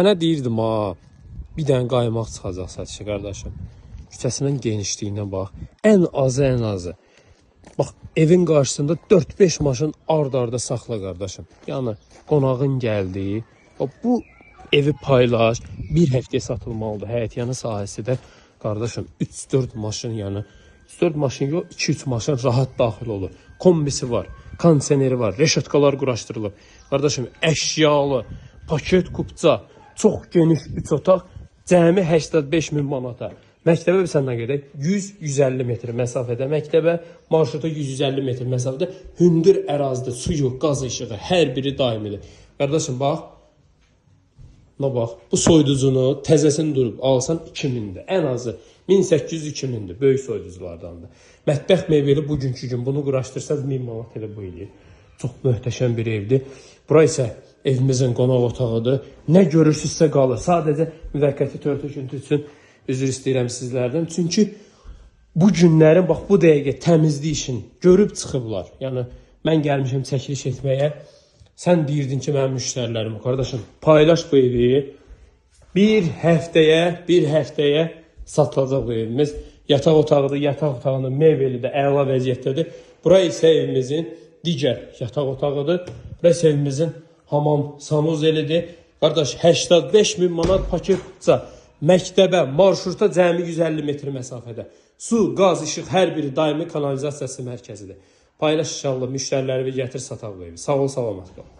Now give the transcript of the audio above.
Sənə deyirdim ha, bir dənə qaymaq çıxacaq satışa qardaşım. Küçəsinin genişliyinə bax. Ən azı, ən azı. Bax, evin qarşısında 4-5 maşın ard-arda saxla qardaşım. Yəni qonağın gəldiyi, bax, bu evi paylaş, bir həftəyə satılmalıdır. Həyətyanı sahəsi də qardaşım 3-4 maşın, yəni 3-4 maşın yox, 2-3 maşın rahat daxil olur. Kombisi var, kondisioneri var, reşatkalar quraşdırılıb. Qardaşım, əşyalı, paket kupça, çox geniş 3 otaq, cəmi 85 min manata. Məktəbə sən nə qədər? 100-150 metr məsafədə məktəbə, marşruta 150 metr məsafədə hündür ərazidə suyu, qaz işığı hər biri daimidir. Qardaşım bax, buna bax. Bu soyuducunu təzəsini durub alsan 2000-dir. Ən azı 1800-2000-dir. Böyük soyuduculardandır. Mətbəx mebeli bugünkü gün bunu quraşdırsanız 1000 manat elə bu eləyir. Çox möhtəşəm bir evdir. Bura isə evimizin qonaq otağıdır. Nə görürsünüzsə qalır. Sadəcə müvəqqəti törtöküntü üçün üzr istəyirəm sizlərdən. Çünki bu günlərin bax bu dəqiqə təmizlik işini görüb çıxıblar. Yəni mən gəlmişəm çəkiliş etməyə. Sən deyirdin ki, mənim müştərilərim, qardaşım, paylaş bu evi. Bir həftəyə satılacaq bu evimiz. Yataq otağıdır, yataq otağının mebeli də əla vəziyyətdədir. Bura isə evimizin digər yataq otağıdır. Bura isə evimizin hamam sanuzelidir. Qardaş, 85 min manat paketca məktəbə, marşruta cəmi 150 metr məsafədə. Su, qaz, işıq hər biri daimi kanalizasiyası mərkəzidir. Paylaş inşallah müştəriləri və gətir sataq bu evi. Sağ ol, salamat qal.